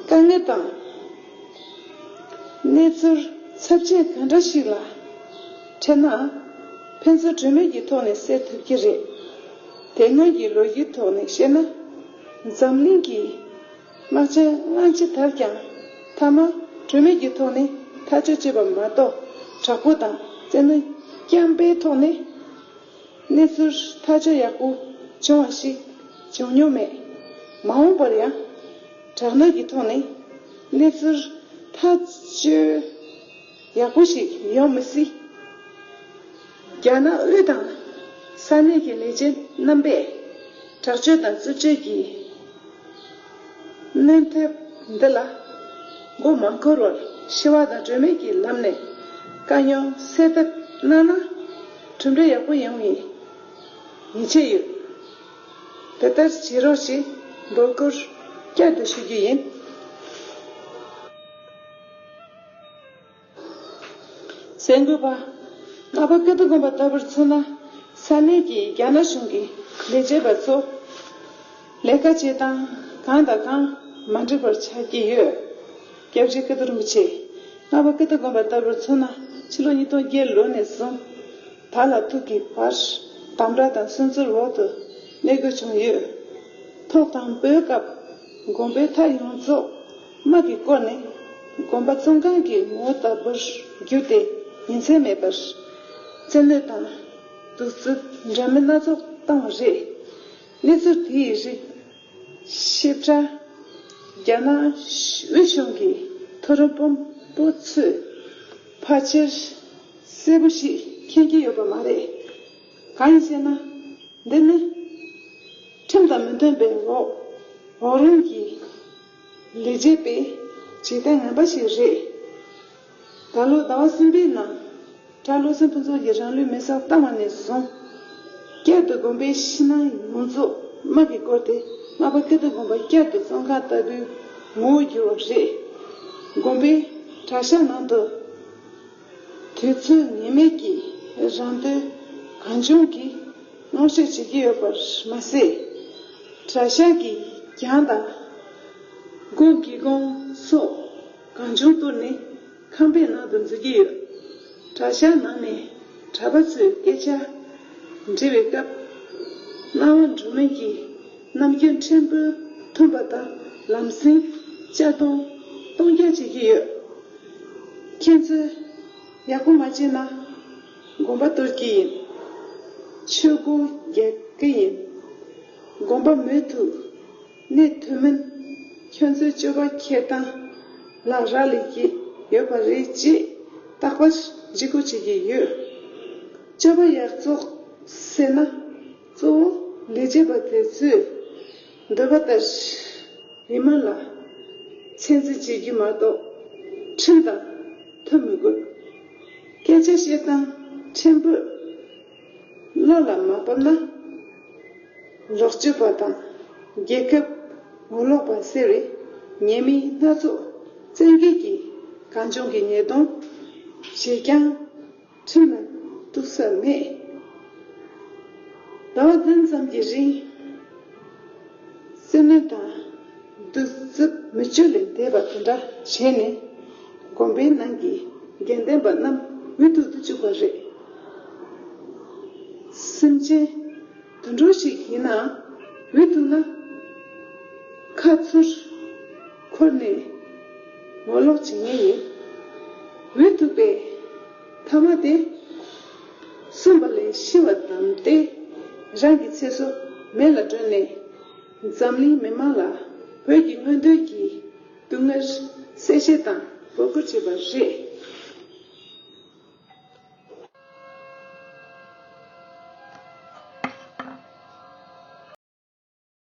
དཀའ་ངལ་དང་གནས་ཚུལ་ཚབས་ཆེན་གང་འདྲ་ཞིག་ལ་འཕྲད་ན་ཕན་ཚུན་གྲོས་མོལ་གྱི་ཐོག་ནས་སེལ་ཐུབ་ཀྱི་རེད། དེ་སྔོན་གྱི་ལོ་རྒྱུས་ཐོག་ནས་བཤད་ན། འཛམ་གླིང་གི་དམག་ཆེན་ལྔ་ཅི་དར་ཀྱང་མཐའ་མ་གྲོས་མོལ་གྱི་ཐོག་ནས་ཐག་གཅོད་བྱས་པ་མ་གཏོགས། དྲག་པོ་དང་བཙན་གནོན་རྐྱང་པའི་ཐོག་ནས་གནས་ཚུལ་ཐག་གཅོད་ཡག་པོ་བྱུང་བ་ཞིག་བྱུང་མྱོང་མེད། མ་འོངས་པར་ཡང་དྲག་གནོན་གྱི་ཐོག་ནས་གནས་ཚུལ་ཐག་གཅོད་ཡག་པོ་ཞིག་ཡོང་མི་སྲིད། རྒྱ་ནག་དབུས་དང་ས་གནས་ཀྱི་ལས་བྱེད་རྣམ་པས་དྲག་སྤྱོད་དང་རྩུབ་སྤྱོད་ཀྱི་གནོན་ཐེབས་འདི་ལ་མགོ་མ་འཁོར་བར་ཞི་བ་དང་གྲོས་མོལ་གྱི་ལམ་ནས་དཀའ་རྙོག་སེལ་ཐབས་གནང་ན་གྲུབ་འབྲས་ཡག་པོ་ཡོང་བའི་ཡིད་ཆེས་ཡོད། དེ་ལྟར་བྱེད་རོགས་ཞེས་འབོད་སྐུལ་བསྐྱར་དུ་ཞུ་རྒྱུ་ཡིན། གསར་འགོད་པ། རྔ་པ་ཀིརྟི་དགོན་པ་ལྟ་བུར་མཚོན་ན། ས་གནས་ཀྱི་རྒྱ་ནག་གཞུང་གི་ལས་བྱེད་པ་ཚོ་ལས་ཀ་བྱེད་སྟངས་གང་དང་གང་མ་འགྲིག་པར་ཆགས་ཀྱི་ཡོད། སྐྱབས་རྗེ་ཀིརྟི་རིན་པོ་ཆེ། རྔ་པ་ཀིརྟི་དགོན་པ་ལྟ་བུར་མཚོན་ན། ཕྱི་ལོ་ཉིས་སྟོང་བརྒྱད་ལོ་ནས་བཟུང་ད་ལ་ཐུག་གི་བར་དམ་དྲག་དང་སུན་གཙེར་འོག་ཏུ་ གནས་དགོས་བྱུང་ཡོད། ཐོག་དང་པོའི་སྐབས་དགོན་པའི་མཐའ་ཡོངས་རྫོགས་དམག་གིས་བསྐོར་ནས་དགོན་པ་བཙོན་ཁང་གི་ངོ་བོ་ལྟ་བུར་གྱུར་ཏེ་ཉིན་མཚན་མེད་པར་བཙན་གནོན་དང་གདུག་རྩུབ་འདྲ་མིན་སྣ་ཚོགས་བཏང་བ་རེད། གནས་ཚུལ་དེའི་རིགས་ཞིབ་ཕྲ་རྒྱ་ནག་དབུས་གཞུང་གི་མཐོ་རིམ་དཔོན་པོ་ཚོས་ཕལ་ཆེར་གསལ་པོ་ཞིག་མཁྱེན་གྱི་ཡོད་པ་མ་རེད། གང་ཡིན་ཟེར་ན། འདི་ནི་ཁྲኮམ་དང་མི་མཐུན་པའི་འོག་འོག་རོལ་གྱི་ལས་བྱེད་པའི་བྱེད་སྟངས་ངན་པ་ཞིག་རེད། ད་ལོ་ཟླ་བ་གསུམ་པའི་ནང་གྲྭ་བློ་སེང་ཕུན་ཚོགས་ཀྱིས་རང་ལུས་མེར་སྲེག་བཏང་བ་ནས་བཟུང་། བསྐྱར་དུ་དགོན་པའི་ཕྱི་ནང་ཡོངས་རྫོགས་དམག་གིས་བསྐོར་ཏེ་རྨ་པ་ཀིརྟི་དགོན་པ་བསྐྱར་དུ་བཙོན་ཁང་ལྟ་བུའི་ངོ་བོར་གྱུར་བ་རེད། དགོན་པའི་གྲྭ་ཤག་ནང་དུ། དུས་ཚོད་ངེས་མེད་ཀྱི་རང་དོན་གང་བྱུང་གིས་སྔོག་བཤེར་བྱེད་ཀྱི་ཡོད་པར་མ་ཟད། གྲྭ་ཤག་གིས་གྱང་དང་སྒོ་སྒེའུ་ཁུང་སོགས་གང་བྱུང་གཏོར་ནས་ཁང་པའི་ནང་དུ་འཛུལ་གྱི་ཡོད། གྲྭ་ཤག་ནང་ནས་གྲྭ་པ་ཚོས་སྐད་ཆ་འདྲི་བའི་སྐབས། སྣང་བ་འགྲོ་མིན་གྱི་རྣམ་འགྱུར་ཕྲན་བུ་ཐོན་པ་དང་། ལམ་སེང་གཅར་རྡུང་གཏོང་རྒྱག་བྱེད་ཀྱི་ཡོད། ཁྱེད་ཚོས་ཡག་པོ་མ་བྱས་ན་དགོན་པ་གཏོར་གྱི་ཡིན། ཆོས་སྒོ་རྒྱག་གི་ཡིན། དགོན་པ་མུ་མཐུད་གནས་ཐུབ་མིན་ཁྱོད་ཚོའི་སྤྱོད་པ་འཁྱེར་སྟངས་ལ་རག་ལས་ཀྱི་ཡོད་པ་རེད་ཅེས་རྟག་པར་འཇིགས་སྐུལ་བྱེད་ཀྱི་ཡོད། སྤྱོད་པ་ཡག་བཙོག་ཟེར་ན། གཙོ་བོ་ལས་བྱེད་པ་དེ་ཚོས་འདོད་པ་ལྟར་མི་མང་ལ་ཚད་འཛིན་བྱེད་རྒྱུ་མ་གཏོགས་ཁྲིམས་དང་མཐུན་མི་དགོས། སྐད་ཆ་བཤད་སྟངས་ཕྲན་བུ་བློ་ལ་མ་བབས་ན། ལོག་སྤྱོད་པ་དང་རྒྱལ་ཁབ་ངོ་ལོག་པ་ཟེར་བའི་ཉེས་མིང་སྣ་ཚོགས་བཙན་འགེལ་གྱིས་གང་བྱུང་གི་ཉེས་རྡུང་བྱས་ཀྱང་ཁྲིམས་ལ་གཏུགས་ས་མེད། ཟླ་བ་བདུན་ཙམ་གྱི་རིང་བཙན་གནོན་དང་གདུག་རྩུབ་མི་སྤྱོད་ལས་འདས་པ་དེ་འདྲ་བྱས་ནས་དགོན་པའི་ནང་གི་དགེ་ལྡན་པ་རྣམས་འུ་ཐུག་ཏུ་བཅུག་པ་རེད། སེམས་ཅན་དུད་འགྲོ་ཞིག་ཡིན་ནའང་འུ་ཐུག་ན་ཁ་ཚུར་འཁོར་ནས་ངོ་ལོག་བྱེད་ངེས་ཡིན། འུ་ཐུག་པའི་ཐ་མ་དེ་གསོན་པ་ལས་ཤི་བ་བདམས་ཏེ་རང་གི་ཚེ་སྲོག་མེ་ལ་སྒྲོན་ནས་འཛམ་གླིང་མི་མང་ལ་བོད་ཀྱི་མངོན་འདོད་ཀྱི་སྡུག་བསྔལ་གསལ་བཤད་དང་འབོད་སྐུལ་བྱས་པ་རེད།